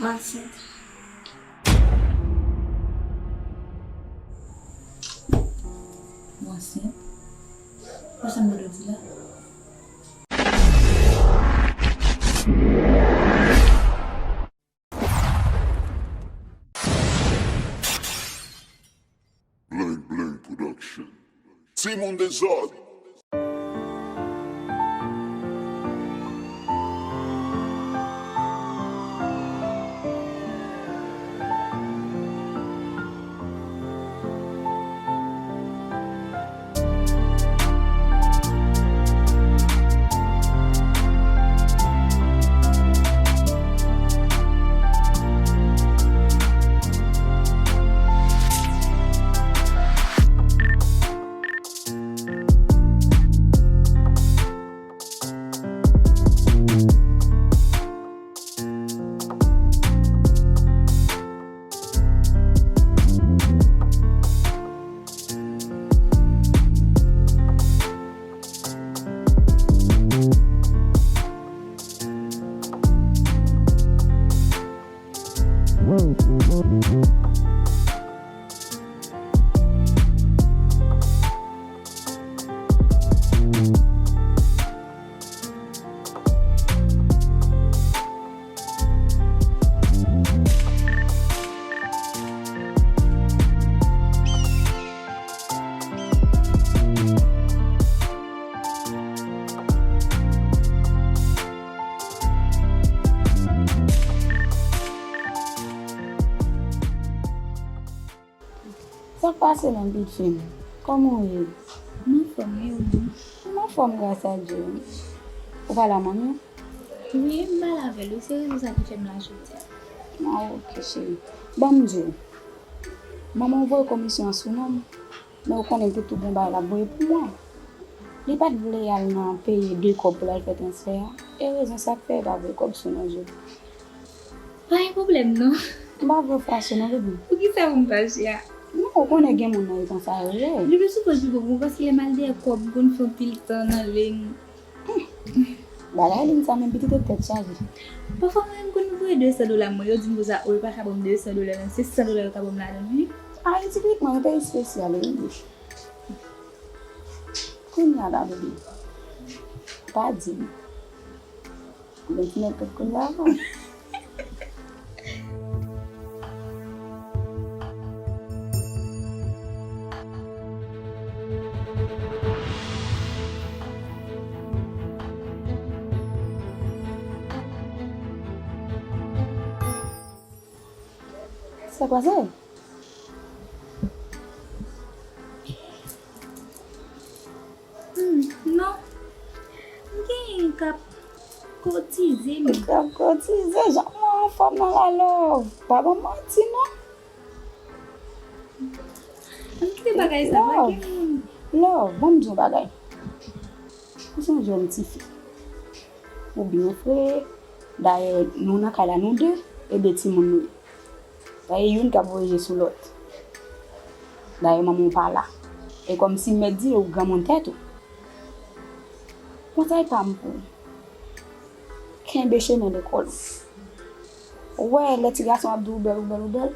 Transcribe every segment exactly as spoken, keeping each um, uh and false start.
Ansent. Ou ansent? Ou sa m dwe di la? Bling Bling Production. Timoun Dezòd. Sa k pase menm pitit fi m? Kòman w ye? M anfòm, e ou menm? M anfòm gras a Dye wi. Ou pale a manmi w? Wi, m pale avè l wi, se rezon sa ki fè m la jodi a. Ah, ok cheri. Ban m di w, manman w voye komisyon an sou non m, men ou konnen l te tou gen bagay l ap voye pou mwen. Li pa t vle al nan peye de kòb pou l al fè transfè a, e rezon sa k fè l pa voye kòb sou non jodi. Pa gen pwoblèm non. M pa vle w fache non bebe. Poukisa pou m fache a? Non, ou konnen gen moun nan yo konsa yo ye. Li plis souvan pi bon pou mwen paske lè m al dèyè kòb m konn fè anpil tan nan liy. Bagay liy sa menm pitit ou tèt chaje. Pafwa mwen menm konn voye de san dola mwen, yo di m konsa o yo pa ka ban m de san dola nan, se san dola yo ka ban m ladan l wi. Ayiti pitit mwen yon peyi espesyal wi. Kounye a la bebe. Pa di m. Ou gen ti nèg tout kounye a non. Sa k pase? Hmm, non. M genyen k ap kotize m. K ap kotize? Jan mwen anfòm nan la love. Pa ban m manti non. Ann kite bagay sa, pa gen moun. Love, ban m di w yon bagay. Ou sonje yon tifi. Ou byen fre. Dayè, nou nan kay la nou de, e de timoun nou ye. Dayè youn k ap voye je sou lòt. Dayè manman w pa la. E kòmsi m mèt di ou granmoun tèt ou. Konsèy pa m pou ou. Kenbe chemen lekòl ou. Ou wè lè ti gason ap di w bèl, ou bèl, ou bèl,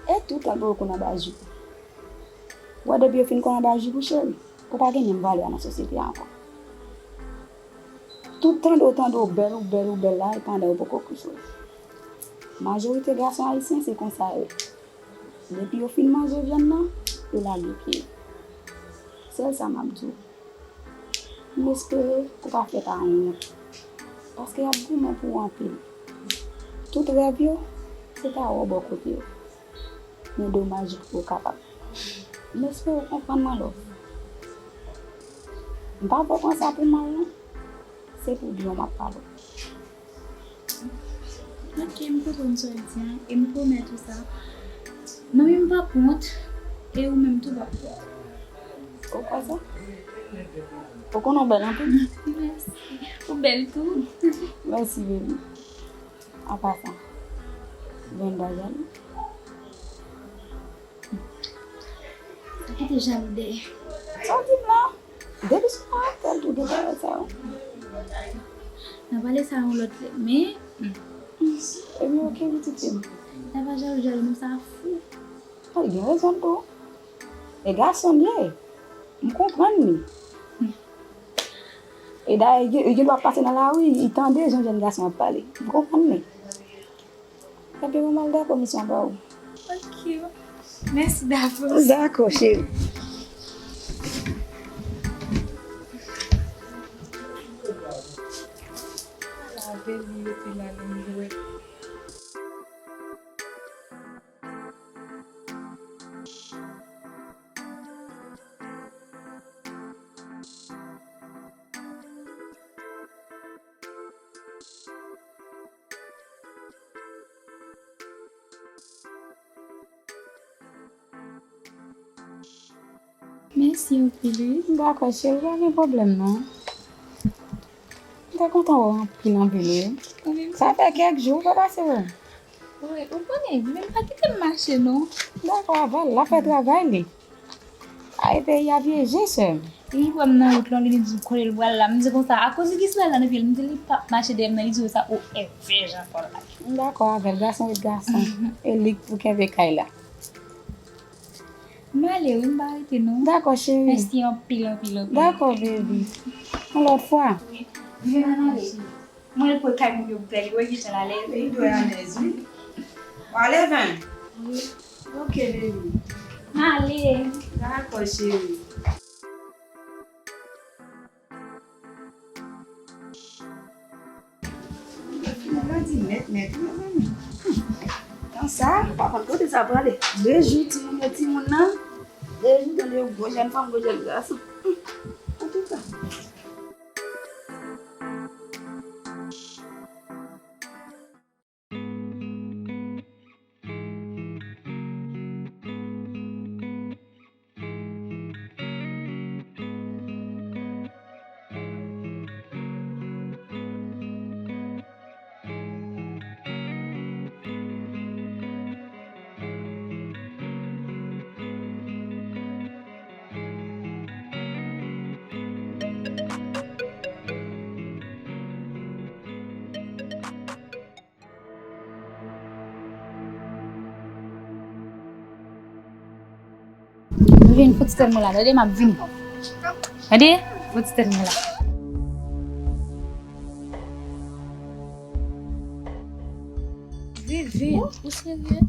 e toutan l voye w konn anba jip ou. Ou wè depi yo fin konn anba jip ou cheri, ou pa gen menm valè a nan sosyete a ankò. Tout tande w tande w bèl, ou bèl, ou bèl la, e pandan yo poko kouche w. Majorite gason ayisyen se konsa yo ye. Depi yo fin manje vyann nan, yo lage pye yo. Sèl sa m ap di w. M espere ou pa fè pa wont. Paske y ap goumen pou ou anpil. Tout rèv yo, se ta wè w bò kote yo. Men domaj ou poko kapab. M espere w konprann mwen love. M pa vle w pran sa pou mal non. Se pou byen w m ap pale w. Ok, m konprann sa w di a, e m pwomèt ou sa. Manmi m p ap wont, e ou menm tou p ap wont. Ou kwè sa? Ou konnen w bèl anpil. Mèsi. Ou bèl tou. Mèsi, baby. Apa sa, Venda jalou? Sa ki te jalou dèyè? Sa w di m la? Depi sou karaktè l tou gen bagay sa yo. N a pale sa yon lòt lè, men, hmm, Ebyen, oke, pitit fi m. Sa pa jalou, jalou, men sa fou. A, li gen rezon l tou. E gason l ye. M konprann li. E dayè, li gen, li gen dwa ap pase nan lari, li tande jan jèn gason ap pale. M konprann li. Ebyen, bon, m al dakò misyon an ba ou. Ok. Mèsi davans. Dakò, cheri. Ala, bèl li rete la nan jwèt. Mèsi anpil, wi. Dakò, cheri, pa gen pwoblèm, non. M te kontan wè w anpil, anpil, wi. Wi. Sa fè kèk jou, ou pa pase wè m. Wi, ou konnen, men pa kite m mache, non. Dakò, avè l, l ap fè travay li. Ay, peyi a pyeje, sè m. Li wè m nan wout lan, li di m kote l pral la. M di konsa, akoz li gen sandal la nan pye l, m di li p ap mache dèyè m nan, li di w sa, o, èvè Jean Paul la. M dakò avè l, gason ret gason. E li k pou kenbe kay la. M ale wi, m pa rete non. Dakò, cheri. Mèsi anpil, anpil, anpil. Dakò, baby. Yon lòt fwa. Wi. Vin ann ale. Mwen pou kay moun yo bèl, yo kijan l alèz. Li dwe alèz, wi. W alèz, hein? Wi. Ok, baby. M ale. Dakò, cheri. Fi a di nèt, nèt, wi, mezanmi. Tan sa, pa konn kote sa prale. De jou, timoun yo, timoun nan. De jou, tande yo gwo jèn fanm, gwo jèn gason. Antouka. Vin, fout tèt mwen la, tande, m ap vini. Tande, fout tèt mwen la. Vin, vin, ou serye?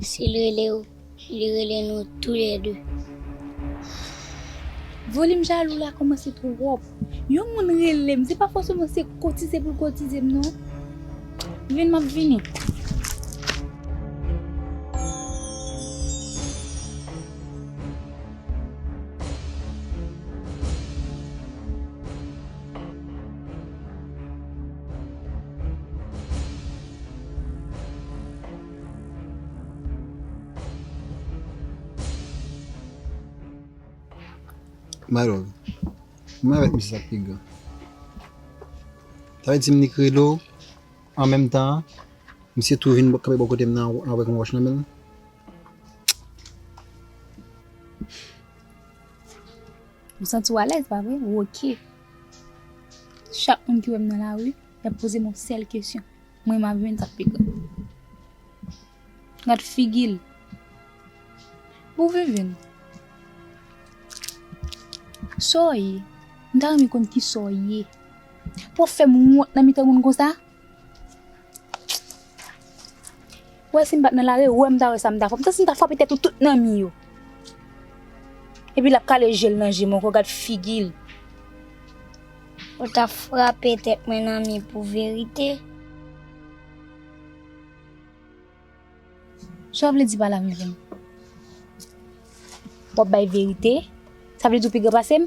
Si l rele w, li rele nou toulède. Volim jalou la kòmanse twòp. Yon moun rele m, se pa fòseman se kotize pou l kotize m, non. Vin, m ap vini. My love, mwen avèk misye sa k pi gran. Sa vle di m nik rele w, an menm tan, misye tou vin kanpe bò kote m nan avèk yon wòch nan men l. Ou santi w alèz, pa vre? Ou oke. Chak moun ki wè m nan lari, y ap poze m yon sèl kesyon. Mwen, m ap jwenn sa k pi gran. Gad figi l. Bon, Vivin, sa w ye? M ta renmen konn kisa w ye. Pou w fè m wont nan mitan moun konsa? Ou wè si m pa t nan lari, ou wè m ta wè sa m ta fè. M ta, si m ta frape tèt ou tout nan mi yo. Epi l ap kale je l nan je m ankò, gad figi l. Ou ta frape tèt mwen nan mi pou verite? Sa w vle di pa la, Vivin? W ap bay verite? Sa vle di w pi gran pase m?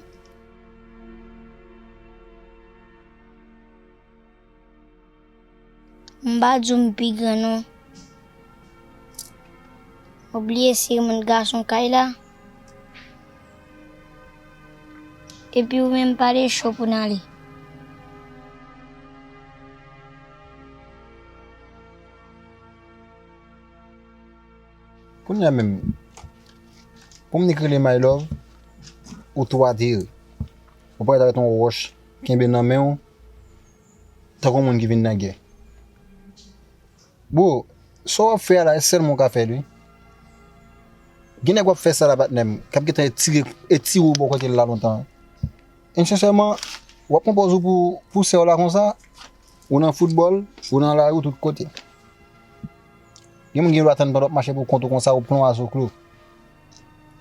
M pa di w m pi gran non. Ou bliye se moun gason kay la? Epi ou menm pale cho pou n ale. Kounye a menm, pou m nik rele my love, ou tou atere. Ou parèt avèk yon wòch kenbe nan men w, tankou yon moun ki vin nan gè. Bro, sa w ap fè a la, e sèl mwen w ka fè l, wi. Gen nèg w ap fè sa la, patnè m, k ap gentan etire, etire w bò kote l la lontan. E sensèman, w ap pran pòz ou pou, pou sè w la konsa, ou nan foutbòl, ou nan lari, ou tout kote. Gen moun gen dwa tann pandan w ap mache pou kont ou konsa, ou pran w a zoklo.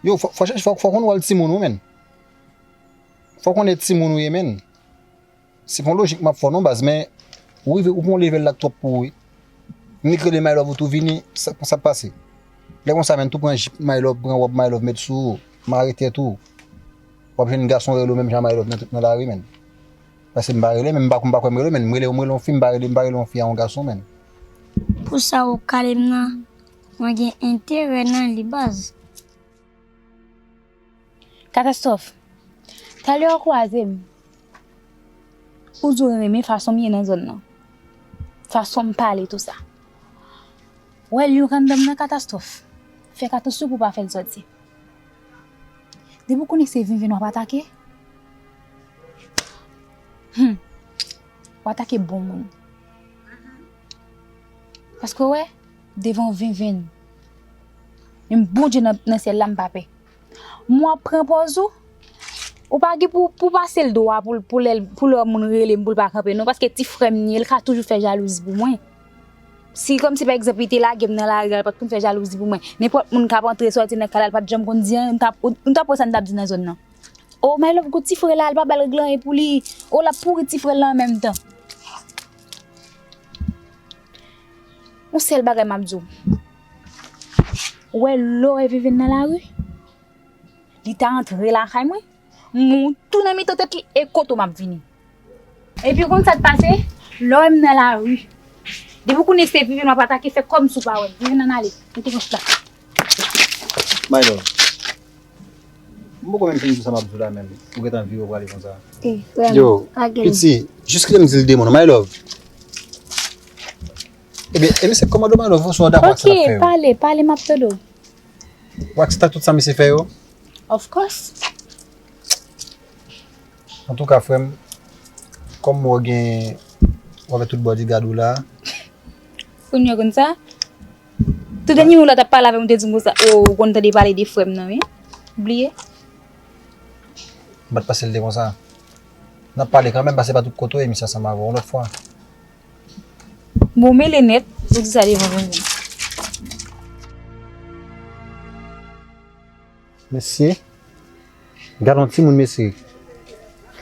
Yo, fò, fò, fò, fò w konn wòl timoun ou, menn. Fò w konnen timoun ou ye, menn. Se pa yon lojik m ap fè w non, baz, men ou rive, ou pran yon level la k twòp pou ou, wi. Nik rele My Love ou tou vini, sa, sa ap pase. Lè konsa, menn, tou pran jip My Love, pran wòb My Love, met sou ou, mare tèt ou. W ap jwenn gason rele w menm jan My Love nan, nan lari, menn. Paske m pa rele, menn, m pa, m pa kwè m rele w, menn. M rele w, m rele yon fi, m pa rele, m pa rele yon fi a yon gason, menn. Pou sa ou kale m nan, mwen gen enterè nan li, baz. Katastwòf, talè w kwaze m, ou di w renmen fason m ye nan zòn nan, fason m pale, tou sa. Wè, li yon grann danm nan, Katastwòf, fè atansyon pou w pa fè l sòti. Depi w konnen se venven w ap atake, hmm, w atake bon moun. Paske w wè, devan venven, menm Bondye nan, nan syèl la, m pa pè. Mwen ap pran pòz ou. Ou pa gen pou, pou pase l dwa pou, pou lè, pou lè moun rele m pou l pa kanpe non, paske ti frè m li ye, l ka toujou fè jalouzi pou mwen. Si kòmsi pa egzanp li te lage m nan lari a, l pa t konn fè jalouzi pou mwen. Nenpòt moun k ap antre sòti nan kay la, l pa t janm konn di anyen, m t ap, m t ap wè sa m t ap di nan zòn nan. O, My Love, gon ti frè la, l pa ba l regle anyen pou li. O, l ap pouri ti frè l la an menm tan. Yon sèl bagay m ap di w. Ou wè lè w wè venven nan lari, li ta antre lakay mwen, mwen tou nan mitan tèt li e kote w m ap vini. Epi w konn sa k pase? Lè w wè m nan lari, depi w konnen se venven w ap atake, fè kòmsi w pa wè m. Venven nan ale, mete yon chita. My love, m poko menm fini di w sa m ap di w la menm. Ou gentan vire w prale konsa. E, frè m, yo, piti, jis kite m di l de mo non, my love. Ebyen, e misye kòmande w, my love, ou dakò ak sa l ap fè yo? Ok, pale, pale, m ap tande w. Ou aksepte ak tout sa misye fè yo? Of course. Antouka, frè m, kòm mwen gen, ou avèk tout bodyguard ou la. Kounye a w konn sa? Tout dènye moun la t ap pale avè m, ou te di m konsa, o, ou konn tande pale de frè m nan, wi. Bliye. M pa t panse l te konsa. N ap pale kanmenm, paske pa tout kote w ye, misye ansanm avè w yon lòt fwa. Bon, mele nèt, ou di sa devan moun. Mesye, gad yon timoun, mesye.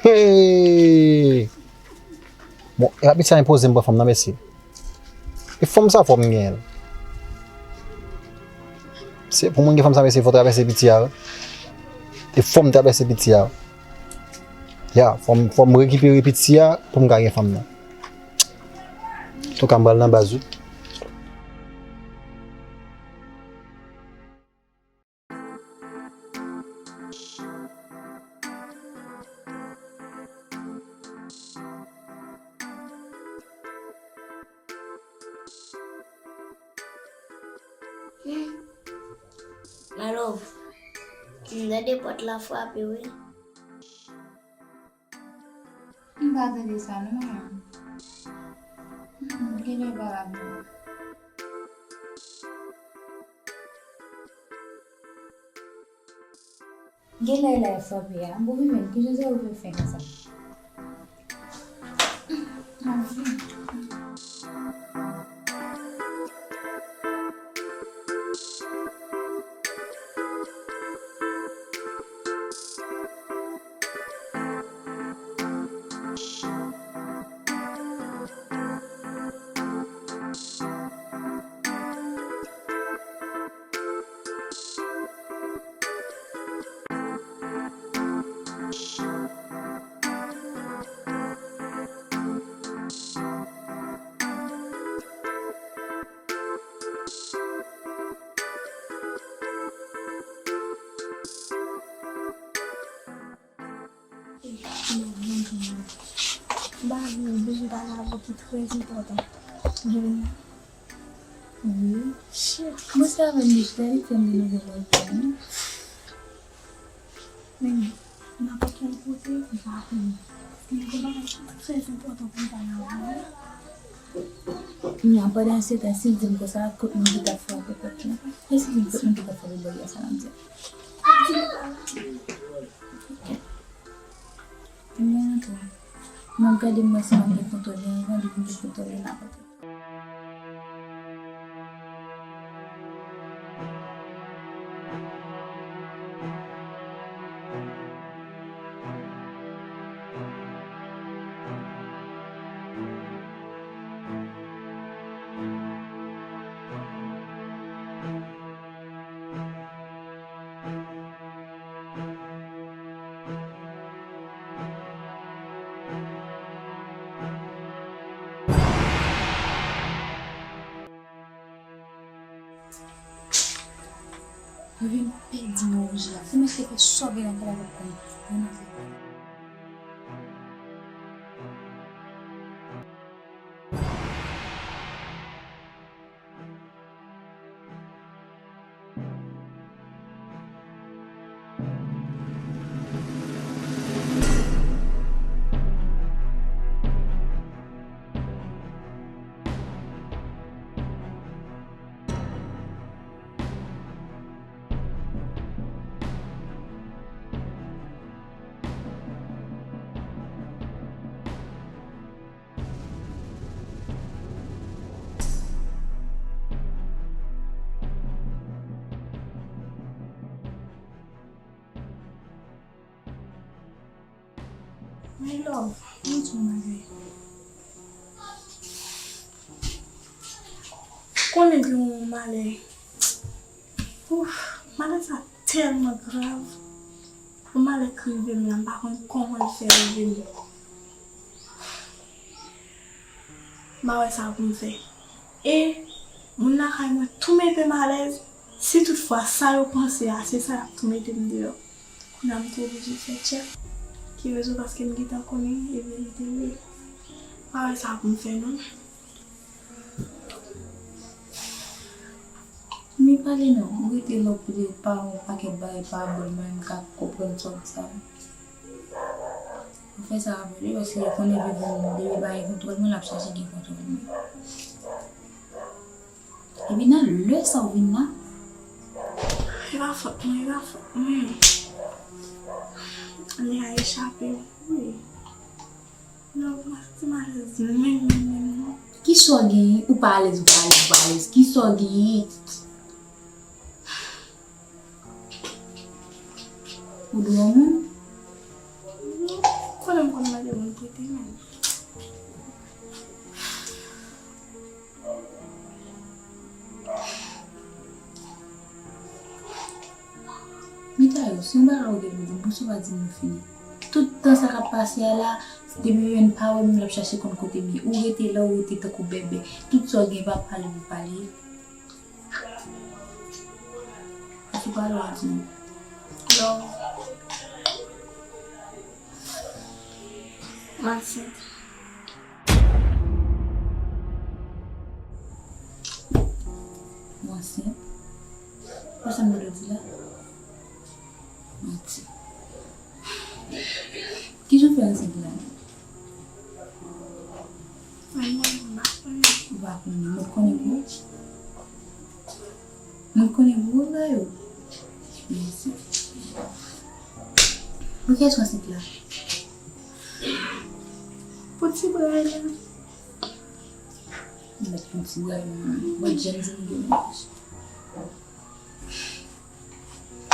Hey! Bon, e pa piti sa enpoze m pran fanm nan, mesye. E fanm sa fò m genyen l. Se pou mwen gen fanm sa, mesye, fò travèse piti a, wi. E fò m travèse piti a. Ya, fò m, fò m rekipere piti a pou m ka gen fanm nan. Antouka, m pral nan baz, wi. My love, m tande pòt la frape, wi. M pa tande sa non, manman. Mm, genlè pa la menm. Genlè la e frape a. Bon, wi, men, kijan sa yo fè fè konsa? Mm, m ap vini. M pa vle bezwen pale avè w ki trè enpòtan. Wi. Shit, kòmanse avè m deja, li fè m vin nan vòlè. Men, nenpòt yon kote, m pa konnen. Men gen bagay ki trè enpòtan pou m pale avè w. Kounye a, pandan se tan, si l di m konsa, kot moun ki t ap frape pòt la? E si l di m kot moun ki t ap frape baryè sa la, m di l. Kounye a, antre. M ap gade m wè si m ap gen kontwòl li, anvan li vin gen kontwòl li, m ap antre. Yo vin pèdi nan wouje a. Pou mwen te fè sòvè nan kay la pou konn. My love, mwen di w yon bagay. Konnen gen yon malè. Ouf, malè sa tèlman grav. Yon malè k rive m la, m pa konn kòman l fè rive m. M pa wè sa pou m fè. E moun lakay mwen tou mete m alèz. Si toutfwa sa yo panse a, se sa y ap tou mete m deyò. Kounye a m te oblije fè tchèk. Ki rezon? Paske m gentan konnen e verite vre. M pa wè sa pou m fè non. Men pale non, ou rete la w ap pale pa yon pakèt bagay parabòl, mwen menm m ka konprann sa w di sa. Ou fè sa avè l wi, paske li konnen depi m, depi l pa gen kontwòl mwen, l ap chache gen kontwòl mwen. Epi nan lè sa w vin la. E pa fòt mwen, e pa fòt mwen. Li a echape m wi. Non, m pa santi m alèz menm, menm, menm non. Kisa w genyen? Ou pa alèz, ou pa alèz, ou pa alèz. Kisa w genyen? Ou dwe yon moun? Non, konnen m konn mande moun prete menm. Mita yo, se yon bagay ou gen pou di m, poukisa w pa di m nou fini? Tout tan sa k ap pase a la, depi Vivian pa wè m, l ap chache konn kote m ye. Ou rete la, ou rete tankou bèbè. Tout sa w gen, pa pale pou pale. Ou sou pale, w a di m. Love. M ansent. Ou ansent? Ou sa m te di la? Manti. Kijan w fè ansent la? Mwen, mwen pa konnen. Ou pa konnen. Mwen konnen pou ou. Mwen konnen pou ou la yo. Mèsi. Pou kiyès ou ansent la? Pou ti bray la. Mèt pou ti bray la. Mwen jèn ti nèg yo.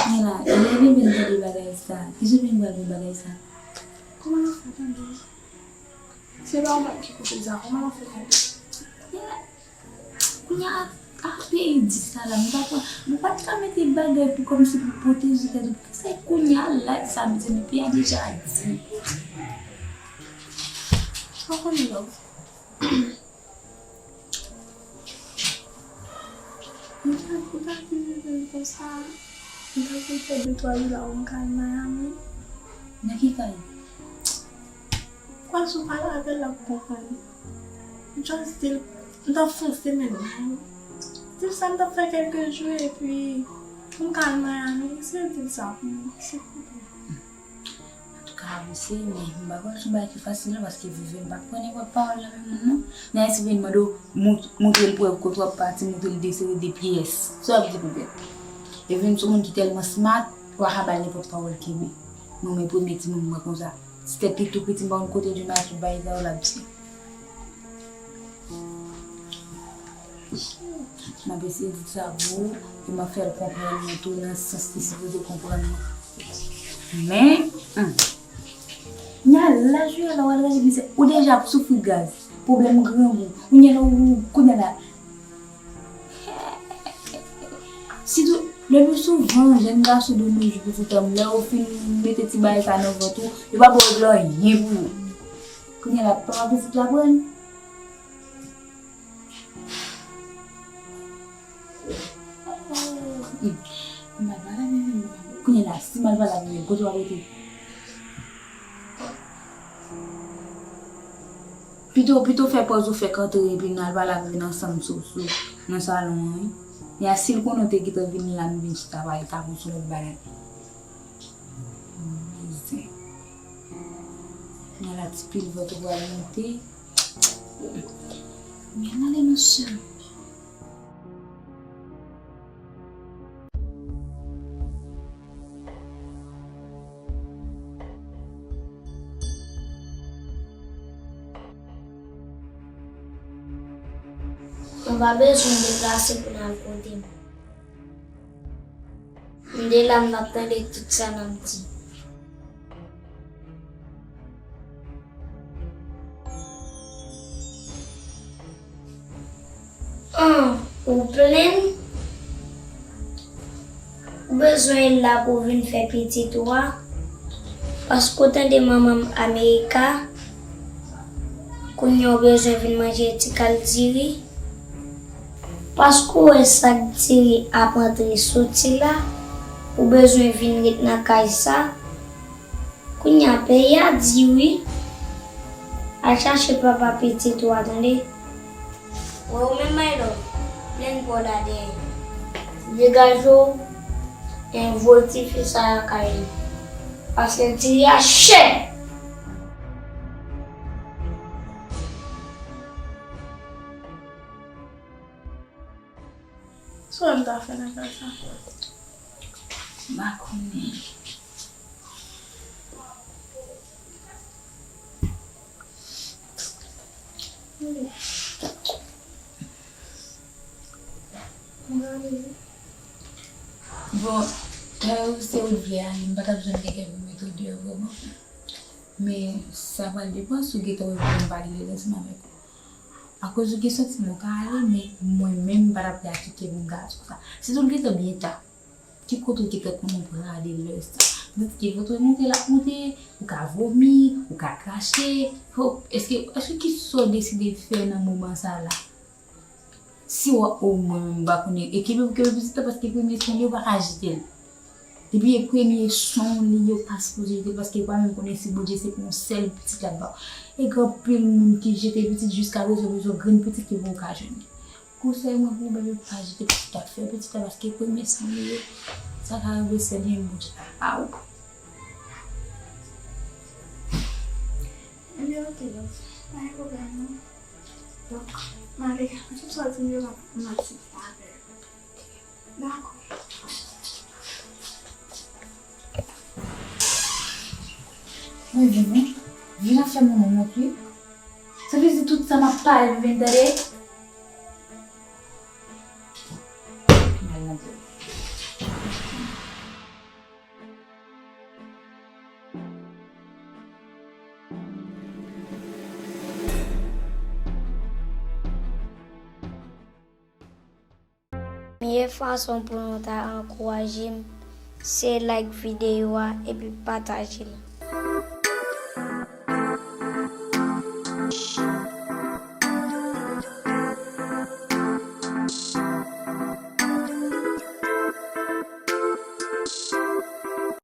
Men la, lè Vivian tande bagay sa, kijan Vivian pral pran bagay sa? Kòman l ap fè tande? Se pa ou menm ki koute l sa, kòman l ap fè tande? Kounye a, ape e di sa la, m pa konn, m pa t ka mete bagay pou kòmsi pou pwoteje tèt ou. Se kounye a la sa, mezanmi, pi a deja di. Ou konnen love. M ta, m ta vin vin konsa. M ta vin fè de twa jou la, m kay Miami. Nan ki kay? Kwa si w pale avè l, l ap konprann. M just di l, m t ap fè yon semèn la. Di l sa m t ap fè kèlke jou, epi m kay Miami. Se di l sa pou mwen, silvouplè. Antouka, Avanse, men m pa kwè se yon bagay ki fasil non, paske Vivian pa kwè nenpòt pawòl nan menm moun non. Nan si vin mande w mont- montre l prèv kote w ap pati, montre l de seri de pyès. Sa w ap di pou bèt? E vin sou moun ki tèlman smart, w a ka ba l nenpòt pawòl kenbe. Mwen, men premye timoun mwen konsa. Ti tèt li tou piti, m pa konn kote l jwenn ak tout bagay sa yo l ap di. M ap eseye di sa pou ou, e m ap fè l konprann mwen tou nan sans li sipoze konprann mwen. Men, hmm, nya laj ou ye la, w al rache mizè. Ou deja ap soufri gaz, pwoblèm grangou. Ou nya la, ou kounye la. Sitou, le pli souvan, jèn gason de nos jours, pitit an m, lè yo fin mete ti bagay sa nan vant ou, yo pa ba w regle anyen pou ou. Kounye la, pa pitit la pran. Mal pale avè m. Kounye la, si mal pale avè m, kote w ap rete? Pito, pito fè pòz ou fèk antre epi n al pale avè m ansanm sou, sou, nan salon an, wi. Ya si l konnen w te gentan vin la, m vin chita pale avè w sou lòt bagay. Mizè. Kounye la, ti pil vant ou pral monte. Men ale non sè m. Mwen pa bezwen deplase pou n al kote m. M de la, m ap tande tout sa n ap di. An, ou plenn? Ou bezwen l la pou w vin fè pitit ou a? Paske w tande manman m Amerika, kounye a w bezwen vin manje ti kal diri? Paske w wè sak diri ap antre soti la, ou bezwen vin ret nan kay sa? Kounye a peyi a di wi. Al chache papa pitit ou a tande. Wè ou menm my love, plenn pa w la dèyè. Degaje w, e voye tifi sa lakay li. Paske diri a chè! Sa w wè m ta fè nan ka sa? M pa konnen. Bon, tè ou se ou t vle ale, m pa t ap janm gen kè pou mete w deyò vrèman. Men sa pral depann si w gentan wè pou m pale de l ansanm avèk ou. Akoz ou gen santiman w ka ale, men mwen menm m pa t ap vle akite pou m ka di konsa. Sitou l gentan byen ta. Ki kote w gentan konnen w prale lè sa? Petèt ke vant ou monte l ap monte, ou ka vomi, ou ka krache. Fò, èske, èske ki sa w deside fè nan moman sa la? Si w, o mwen menm m pa konnen. E kenbe, kenbe pitit la paske premye son li yo pa ka jete l. Depi e premye son li yo pa sipoze jete l paske yo pa menm konnen si Bondye se pou yon sèl pitit l ap ba w. E gen anpil moun ki jete pitit jiskaprezan bezwen grenn pitit ki pou w ka jwenn li. Konsèy mwen pou ou, bebe, pa jete pitit la, fè pitit la paske premye son li yo, sa ka rive sèl li menm Bondye pa ba ou. Ebyen, ok, love. Pa gen pwoblèm, non. Donk, m ale, tout sa w di m yo, m ap, m ap di sa avè l. Dakò. Mwen vin, wi. Vin ap fè moun wont, wi. Sa vle di tout sa m ap pale, vin tande. M al nan dlo. Meyè fason pou nou ta ankouraje m, se like videyo a epi pataje l.